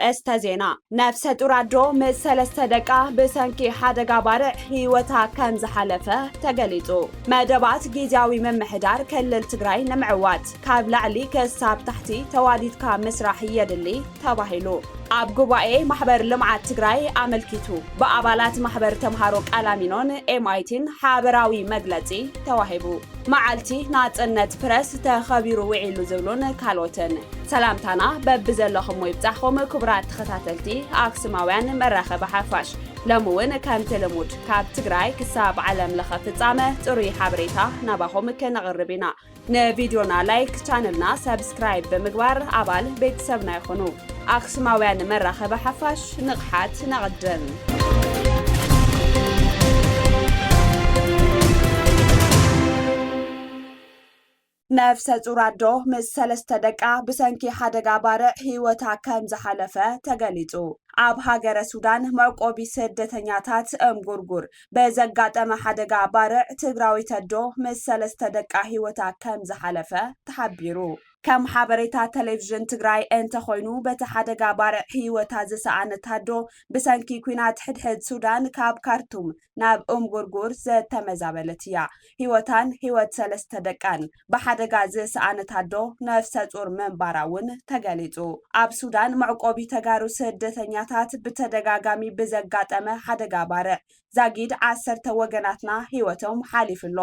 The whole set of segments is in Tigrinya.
ኣርእስተ ዜና። ነፍሰ ጡር ኣዶ ምስ ሰለስተ ደቃ ብሰንኪ ሓደጋ ባርዕ ህይወታ ከም ዝሓለፈ ተገሊጹ። መደባት ጊዜያዊ ምምሕዳር ክልል ትግራይ ንምዕዋት ካብ ላዕሊ ክሳብ ታሕቲ ተዋዲድካ ምስራሕ የድሊ ተባሂሉ። ኣብ ጉባኤ ማሕበር ልምዓት ትግራይ ኣመልኪቱ ብኣባላት ማሕበር ተምሃሮ ቃላሚኖን ኤምኣይቲን ሓበራዊ መግለጺ ተዋሂቡ። መዓልቲ ናጽነት ፕረስ ተኸቢሩ ውዒሉ ዝብሉን ካልኦትን። ሰላምታና በብዘለኹሞ ይብጻሕኹም ክቡራት ተኸታተልቲ ኣክሱማውያን መራኸቢ ሓፋሽ። ሎሚ እውን ከምቲ ልሙድ ካብ ትግራይ ክሳብ ዓለም ለኸ ፍጻመ ጽሩይ ሓበሬታ ናባኹም ከነቕርብ ኢና። ንቪድዮና ላይክ፣ ቻነልና ሰብስክራይብ ብምግባር ኣባል ቤተሰብና ይኹኑ። ኣክሱማውያን መራኸቢ ሓፋሽ፣ ንቕሓት ነቐድም። ነፍሰ ጹር ኣዶ ምስ ሰለስተ ደቃ ብሰንኪ ሓደጋ ባርዕ ህይወታ ከም ዝሓለፈ ተገሊጹ። ኣብ ሃገረ ሱዳን መዕቆቢ ስደተኛታት እምጉርጉር ብዘጋጠመ ሓደጋ ባርዕ ትግራዊት ኣዶ ምስ ሰለስተ ደቃ ህይወታ ከም ዝሓለፈ ተሓቢሩ። ከም ሓበሬታ ቴሌቪዥን ትግራይ እንተኾይኑ፣ በቲ ሓደጋ ባርዕ ህይወታ ዝሰኣነት ኣዶ ብሰንኪ ኲናት ሕድሕድ ሱዳን ካብ ካርቱም ናብ እምጉርጉር ዝተመዛበለት እያ። ህይወታን ህይወት ሰለስተ ደቃን ብሓደጋ ዝሰኣነት ኣዶ ነፍሰ ጡር ምንባራ እውን ተገሊጹ። ኣብ ሱዳን መዕቆቢ ተጋሩ ስደተኛታት ብተደጋጋሚ ብዘጋጠመ ሓደጋ ባርዕ ዛጊድ ዓሰርተ ወገናትና ህይወቶም ሓሊፉ ኣሎ።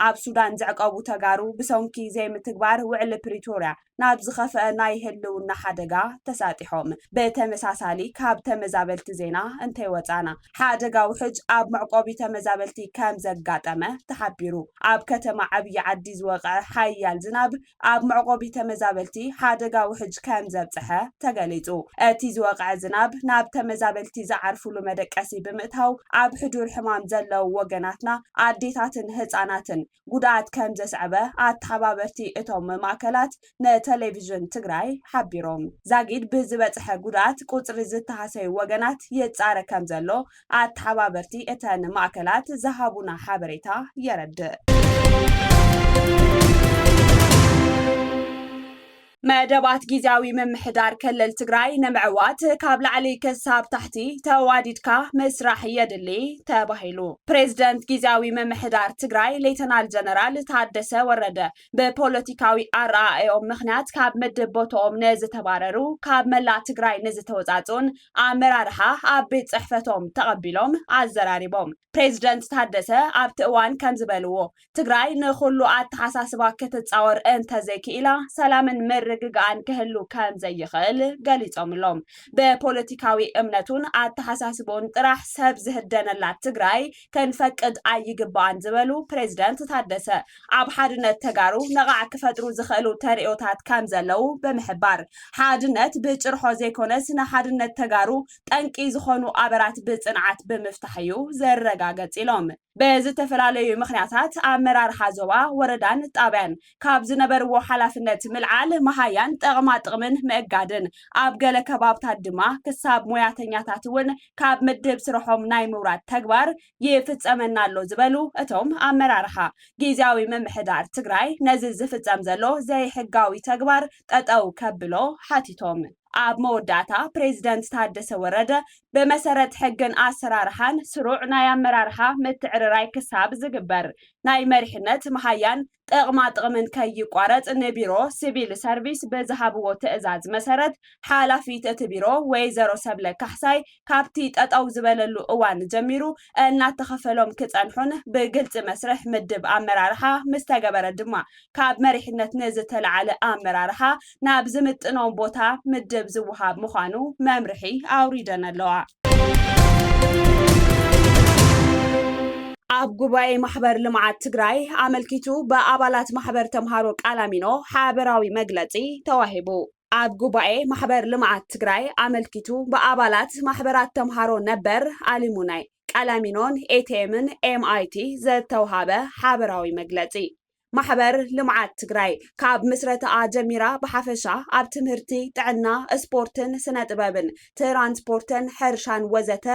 ኣብ ሱዳን ዘዕቀቡ ተጋሩ ብሰንኪ ዘይምትግባር ውዕሊ ፕሪቶርያ ናብ ዝኸፍአ ናይ ህልውና ሓደጋ ተሳጢሖም። ብተመሳሳሊ ካብ ተመዛበልቲ ዜና እንተይወጻና፣ ሓደጋ ውሕጅ ኣብ መዕቆቢ ተመዛበልቲ ከም ዘጋጠመ ተሓቢሩ። ኣብ ከተማ ዓብዪ ዓዲ ዝወቕዐ ሓያል ዝናብ ኣብ መዕቆቢ ተመዛበልቲ ሓደጋ ውሕጅ ከም ዘብጽሐ ተገሊጹ። እቲ ዝወቕዐ ዝናብ ናብ ተመዛበልቲ ዝዓርፉሉ መደቀሲ ብምእታው፣ ኣብ ሕዱር ሕማም ዘለዉ ወገናትና፣ ኣዴታትን ህጻናትን ጉድኣት ከም ዘስዐበ ኣተሓባበርቲ እቶም ማእከላት ንቴሌቪዥን ትግራይ ሓቢሮም። ዛጊድ ብዝበጽሐ ጉድኣት ቁጽሪ ዝተሃሰዩ ወገናት ይጻረ ከም ዘሎ ኣተሓባበርቲ እተን ማእከላት ዝሃቡና ሓበሬታ የረድእ። መደባት ጊዜያዊ ምምሕዳር ክልል ትግራይ ንምዕዋት ካብ ላዕሊ ክሳብ ታሕቲ ተዋዲድካ ምስራሕ የድሊ ተባሂሉ። ፕሬዝደንት ጊዜያዊ ምምሕዳር ትግራይ ሌተናል ጀነራል ታደሰ ወረደ ብፖለቲካዊ ኣረኣእያኦም ምኽንያት ካብ ምድብ ቦታኦም ንዝተባረሩ ካብ መላእ ትግራይ ንዝተወፃፅኡን ኣመራርሓ ኣብ ቤት ፅሕፈቶም ተቐቢሎም ኣዘራሪቦም። ፕሬዝደንት ታደሰ ኣብቲ እዋን ከም ዝበልዎ፣ ትግራይ ንኹሉ ኣተሓሳስባ ክትፃወር እንተዘይክኢላ ሰላምን ምርግጋእን ክህሉ ከም ዘይኽእል ገሊፆምሎም። ብፖለቲካዊ እምነቱን ኣተሓሳስቦን ጥራሕ ሰብ ዝህደነላ ትግራይ ክንፈቅድ ኣይግባኣን ዝበሉ ፕሬዝደንት ታደሰ፣ ኣብ ሓድነት ተጋሩ ነቓዕ ክፈጥሩ ዝኽእሉ ተርእዮታት ከም ዘለዉ ብምሕባር፣ ሓድነት ብጭርሖ ዘይኮነስ ንሓድነት ተጋሩ ጠንቂ ዝኾኑ ኣበራት ብጽንዓት ብምፍታሕ እዩ ዝረጋገጽ ኢሎም። ብዝተፈላለዩ ምኽንያታት ኣመራርሓ ዞባ፣ ወረዳን ጣብያን ካብ ዝነበርዎ ሓላፍነት ምልዓል፣ መሃያን ጥቕማ ጥቕምን ምእጋድን፣ ኣብ ገለ ከባብታት ድማ ክሳብ ሞያተኛታት እውን ካብ ምድብ ስርሖም ናይ ምውራድ ተግባር ይፍጸመና ኣሎ ዝበሉ እቶም ኣመራርሓ፣ ጊዜያዊ ምምሕዳር ትግራይ ነዚ ዝፍጸም ዘሎ ዘይሕጋዊ ተግባር ጠጠው ከብሎ ሓቲቶም። ኣብ መወዳእታ ፕሬዝደንት ታደሰ ወረደ ብመሰረት ሕግን ኣሰራርሓን ስሩዕ ናይ ኣመራርሓ ምትዕርራይ ክሳብ ዝግበር ናይ መሪሕነት መሃያን ጥቕማ ጥቕምን ከይቋረጽ ንቢሮ ሲቪል ሰርቪስ ብዝሃብዎ ትእዛዝ መሰረት ሓላፊት እቲ ቢሮ ወይዘሮ ሰብለ ካሕሳይ ካብቲ ጠጠው ዝበለሉ እዋን ጀሚሩ እናተኸፈሎም ክጸንሑን ብግልጺ መስርሕ ምድብ ኣመራርሓ ምስ ተገበረ ድማ ካብ መሪሕነት ንዝተለዓለ ኣመራርሓ ናብ ዝምጥኖም ቦታ ምድብ ዝወሃብ ምዃኑ መምርሒ ኣውሪደን ኣለዋ። ኣብ ጉባኤ ማሕበር ልምዓት ትግራይ ኣመልኪቱ ብኣባላት ማሕበር ተምሃሮ ቃላሚኖ ሓበራዊ መግለጺ ተዋሂቡ። ኣብ ጉባኤ ማሕበር ልምዓት ትግራይ ኣመልኪቱ ብኣባላት ማሕበራት ተምሃሮ ነበር፣ ኣሊሙናይ፣ ቃላሚኖን ኤቲኤምን ኤምኣይቲ ዝተውሃበ ሓበራዊ መግለጺ። ማሕበር ልምዓት ትግራይ ካብ ምስረታኣ ጀሚራ ብሓፈሻ ኣብ ትምህርቲ፣ ጥዕና፣ ስፖርትን ስነ ጥበብን፣ ትራንስፖርትን ሕርሻን ወዘተ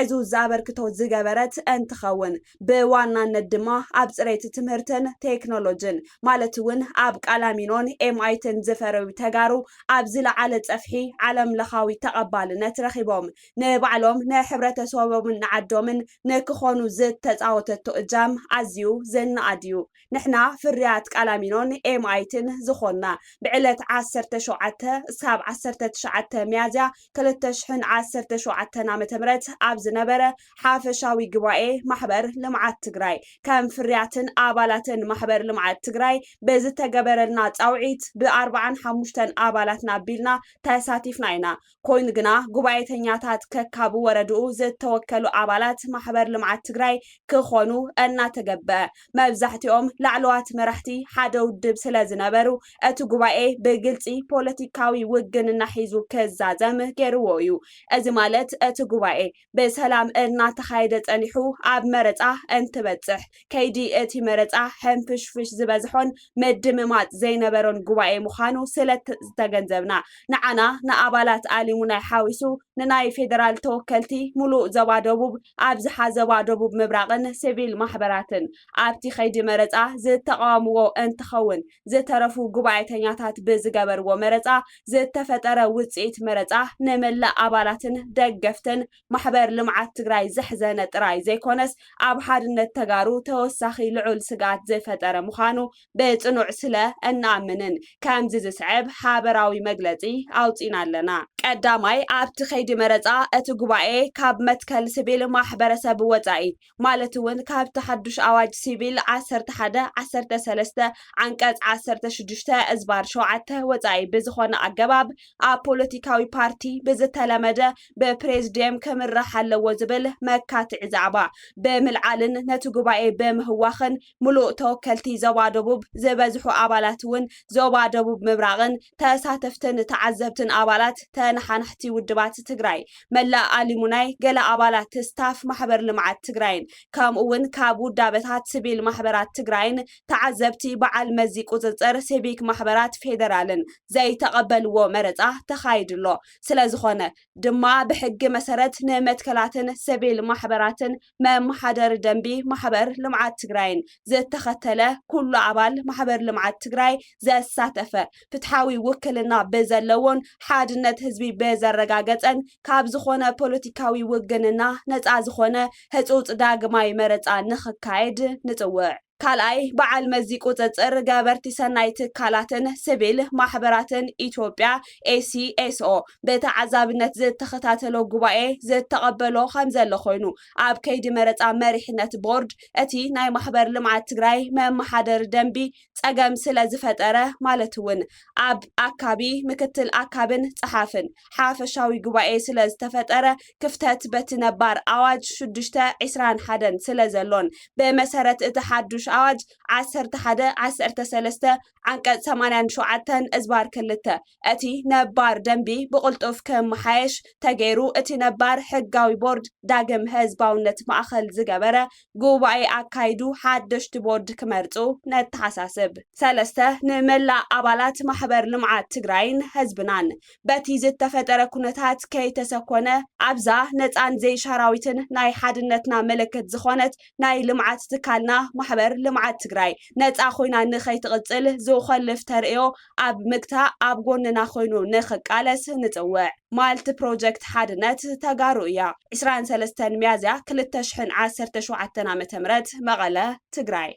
ዕዙዝ ኣበርክቶ ዝገበረት እንትኸውን፣ ብዋናነት ድማ ኣብ ፅሬት ትምህርትን ቴክኖሎጅን ማለት እውን ኣብ ቃላሚኖን ኤምኣይትን ዝፈረዩ ተጋሩ ኣብ ዝለዓለ ፀፍሒ ዓለም ለኻዊ ተቐባልነት ረኺቦም ንባዕሎም ንሕብረተሰቦምን ንዓዶምን ንክኾኑ ዝተፃወተቶ እጃም ኣዝዩ ዝነኣድ እዩ። ንሕና ፍርያት ቃላሚኖን ኤምኣይትን ዝኾንና ብዕለት ዓሰርተ ሸውዓተ ሳብ ዓሰርተ ትሽዓተ ሚያዝያ ክልተ ሽሕን ዓሰርተ ሸውዓተን ዓመተ ምህረት ኣብ ዝነበረ ሓፈሻዊ ጉባኤ ማሕበር ልምዓት ትግራይ ከም ፍርያትን ኣባላትን ማሕበር ልምዓት ትግራይ ብዝተገበረልና ፃውዒት ብኣርባዓን ሓሙሽተን ኣባላትና ኣቢልና ተሳቲፍና ኢና። ኮይኑ ግና ጉባኤተኛታት ከካብ ወረድኡ ዝተወከሉ ኣባላት ማሕበር ልምዓት ትግራይ ክኾኑ እናተገበአ፣ መብዛሕትኦም ላዕለዋት መራሕቲ ሓደ ውድብ ስለ ዝነበሩ እቲ ጉባኤ ብግልፂ ፖለቲካዊ ውግንና ሒዙ ክዛዘም ገይርዎ እዩ። እዚ ማለት እቲ ጉባኤ ብሰላም እናተኻየደ ፀኒሑ ኣብ መረፃ እንትበፅሕ ከይዲ እቲ መረፃ ሕንፍሽፍሽ ዝበዝሖን ምድምማፅ ዘይነበሮን ጉባኤ ምዃኑ ስለ ዝተገንዘብና ንዓና ንኣባላት ኣሊሙናይ ሓዊሱ ንናይ ፌደራል ተወከልቲ ሙሉእ ዞባ ደቡብ ኣብዝሓ ዞባ ደቡብ ምብራቕን ሲቪል ማሕበራትን ኣብቲ ከይዲ መረፃ ዝተቃወምዎ እንትኸውን ዝተረፉ ጉባኤተኛታት ብዝገበርዎ መረፃ ዝተፈጠረ ውፅኢት መረፃ ንመላእ ኣባላትን ደገፍትን ማሕበር ልምዓት ትግራይ ዘሕዘነ ጥራይ ዘይኮነስ ኣብ ሓድነት ተጋሩ ተወሳኺ ልዑል ስግኣት ዝፈጠረ ምዃኑ ብፅኑዕ ስለ እንኣምንን ከምዚ ዝስዕብ ሓበራዊ መግለፂ ኣውፂና ኣለና። ቀዳማይ ኣብቲ ከይዲ መረፃ እቲ ጉባኤ ካብ መትከል ስቪል ማሕበረሰብ ወፃኢ ማለት እውን ካብቲ ሓዱሽ ኣዋጅ ሲቪል ዓሰርተ ሓደ ዓሰርተ ሰለስተ ዓንቀፅ ዓሰርተ ሽዱሽተ እዝባር ሸውዓተ ወፃኢ ብዝኾነ ኣገባብ ኣብ ፖለቲካዊ ፓርቲ ብዝተለመደ ብፕሬዝዲየም ክምራሕ ኣለዎ ዝብል መካትዒ ዛዕባ ብምልዓልን ነቲ ጉባኤ ብምህዋኽን ሙሉእ ተወከልቲ ዞባ ደቡብ ዝበዝሑ ኣባላት እውን ዞባ ደቡብ ምብራቕን ተሳተፍትን ተዓዘብትን ኣባላት ተነሓናሕቲ ውድባት ትግራይ መላእ ኣሊሙናይ ገለ ኣባላት ስታፍ ማሕበር ልምዓት ትግራይን ከምኡ እውን ካብ ውዳበታት ስቪል ማሕበራት ትግራይን ተዓዘብቲ በዓል መዚ ቁፅፅር ሲቪክ ማሕበራት ፌደራልን ዘይተቐበልዎ መረፃ ተኻይድሎ ስለዝኾነ ድማ ብሕጊ መሰረት ንመትከላትን ስቪል ማሕበራትን መመሓደሪ ደንቢ ማሕበር ልምዓት ትግራይን ዝተኸተለ ኩሉ ኣባል ማሕበር ልምዓት ትግራይ ዘሳተፈ ፍትሓዊ ውክልና ብዘለዎን ሓድነት ህዝቢ ብዘረጋገፀን ካብ ዝኾነ ፖለቲካዊ ውግንና ነፃ ዝኾነ ህፁፅ ዳግማይ መረፃ ንኽካየድ ንፅውዕ። ካልኣይ በዓል መዚ ቁፅፅር ገበርቲ ሰናይ ትካላትን ስቪል ማሕበራትን ኢትዮጵያ ኤሲኤስኦ ብተዓዛብነት ዝተኸታተሎ ጉባኤ ዝተቐበሎ ከም ዘሎ ኮይኑ ኣብ ከይዲ መረፃ መሪሕነት ቦርድ እቲ ናይ ማሕበር ልምዓት ትግራይ መመሓደሪ ደንቢ ፀገም ስለ ዝፈጠረ ማለት እውን ኣብ ኣካቢ ምክትል ኣካብን ፀሓፍን ሓፈሻዊ ጉባኤ ስለ ዝተፈጠረ ክፍተት በቲ ነባር ኣዋጅ ሽዱሽተ ዕስራን ሓደን ስለ ዘሎን ብመሰረት እቲ ሓዱሽ ኣዋጅ ዓሰርተ ሓደ ዓሰርተ ሰለስተ ዓንቀፅ ሰማንያን ሸውዓተን እዝባር ክልተ እቲ ነባር ደንቢ ብቕልጡፍ ክመሓየሽ ተገይሩ እቲ ነባር ሕጋዊ ቦርድ ዳግም ህዝባውነት ማእኸል ዝገበረ ጉባኤ ኣካይዱ ሓደሽቲ ቦርድ ክመርፁ ነተሓሳስብ። ሰለስተ ንመላእ ኣባላት ማሕበር ልምዓት ትግራይን ህዝብናን በቲ ዝተፈጠረ ኩነታት ከይተሰኮነ ኣብዛ ነፃን ዘይሻራዊትን ናይ ሓድነትና ምልክት ዝኾነት ናይ ልምዓት ትካልና ማሕበር ልምዓት ትግራይ ነፃ ኮይና ንኸይትቕፅል ዝኾልፍ ተርእዮ ኣብ ምግታእ ኣብ ጎንና ኮይኑ ንኽቃለስ ንፅውዕ። ማልቲ ፕሮጀክት ሓድነት ተጋሩ እያ። ዕስራን ሰለስተን ሚያዝያ ክልተ ሽሕን ዓሰርተ ሸውዓተን ዓመተ ምህረት መቐለ፣ ትግራይ።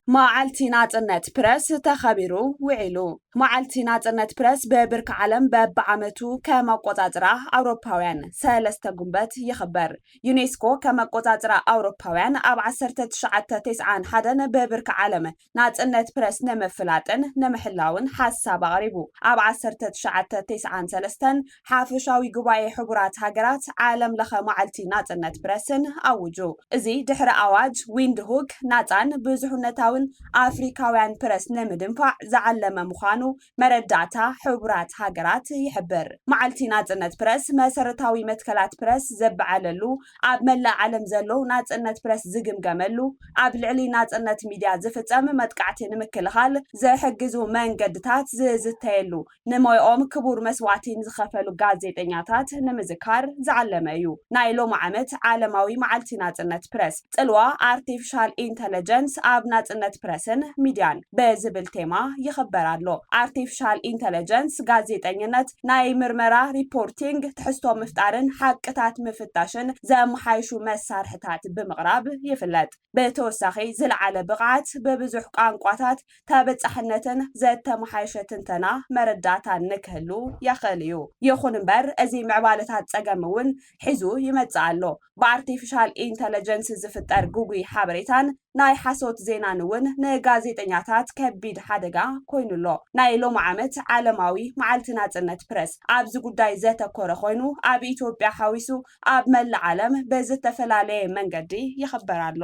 መዓልቲ ናጽነት ፕረስ ተኸቢሩ ውዒሉ። መዓልቲ ናጽነት ፕረስ ብብርኪ ዓለም በብዓመቱ ከም ኣቆጻጽራ ኣውሮፓውያን ሰለስተ ጉንበት ይኽበር። ዩኔስኮ ከም ኣቆጻጽራ ኣውሮፓውያን ኣብ ዓሰርተ ትሽዓተ ተስዓን ሓደን ብብርኪ ዓለም ናጽነት ፕረስ ንምፍላጥን ንምሕላውን ሓሳብ ኣቕሪቡ። ኣብ ዓሰርተ ትሽዓተ ተስዓን ሰለስተን ሓፈሻዊ ጉባኤ ሕቡራት ሃገራት ዓለም ለኸ መዓልቲ ናጽነት ፕረስን ኣውጁ። እዚ ድሕሪ ኣዋጅ ዊንድሁክ ናጻን ብዙሕነታዊ ኣፍሪካውያን ፕረስ ንምድንፋዕ ዝዓለመ ምዃኑ መረዳእታ ሕቡራት ሃገራት ይሕብር። መዓልቲ ናጽነት ፕረስ መሰረታዊ መትከላት ፕረስ ዘበዓለሉ፣ ኣብ መላእ ዓለም ዘሎ ናጽነት ፕረስ ዝግምገመሉ፣ ኣብ ልዕሊ ናጽነት ሚድያ ዝፍጸም መጥቃዕቲ ንምክልኻል ዝሕግዙ መንገድታት ዝዝተየሉ፣ ንሞያኦም ክቡር መስዋእቲ ንዝኸፈሉ ጋዜጠኛታት ንምዝካር ዝዓለመ እዩ። ናይ ሎሚ ዓመት ዓለማዊ መዓልቲ ናጽነት ፕረስ ጽልዋ ኣርቲፊሻል ኢንተለጀንስ ኣብ ናጽነት ፕረስን ሚድያን ብዝብል ቴማ ይኽበር ኣሎ። ኣርቲፊሻል ኢንተለጀንስ ጋዜጠኝነት፣ ናይ ምርመራ ሪፖርቲንግ፣ ትሕዝቶ ምፍጣርን ሓቅታት ምፍታሽን ዘመሓይሹ መሳርሕታት ብምቕራብ ይፍለጥ። ብተወሳኺ ዝለዓለ ብቕዓት፣ ብብዙሕ ቋንቋታት ተበጻሕነትን ዘተመሓየሸ ትንተና መረዳእታን ንክህሉ የኽእል እዩ። ይኹን እምበር እዚ ምዕባለታት ጸገም እውን ሒዙ ይመጽእ ኣሎ። ብኣርቲፊሻል ኢንተለጀንስ ዝፍጠር ግጉይ ሓበሬታን ናይ ሓሶት ዜናን እውን ንጋዜጠኛታት ከቢድ ሓደጋ ኮይኑ ኣሎ። ናይ ሎሚ ዓመት ዓለማዊ መዓልቲ ናጽነት ፕረስ ኣብዚ ጉዳይ ዘተኮረ ኮይኑ ኣብ ኢትዮጵያ ሓዊሱ ኣብ መላእ ዓለም ብዝተፈላለየ መንገዲ ይኽበር ኣሎ።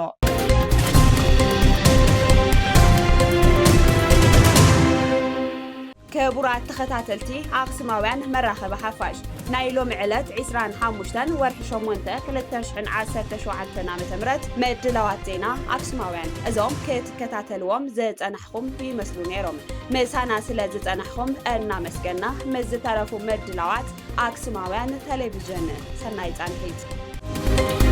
ክቡራት ተኸታተልቲ ኣኽሱማውያን መራኸቢ ሓፋሽ፣ ናይ ሎሚ ዕለት ዕስራን ሓሙሽተን ወርሒ ሸሞንተ ክልተ ሽሕን ዓሰርተ ሸውዓተን ዓመተ ምህረት ምድላዋት ዜና ኣኽሱማውያን እዞም ክትከታተልዎም ዝጸናሕኹም ይመስሉ ነይሮም። ምሳና ስለ ዝጸናሕኹም እናመስገና፣ ምስ ዝተረፉ ምድላዋት ኣክሱማውያን ቴሌቪዥን ሰናይ ጻንሒት።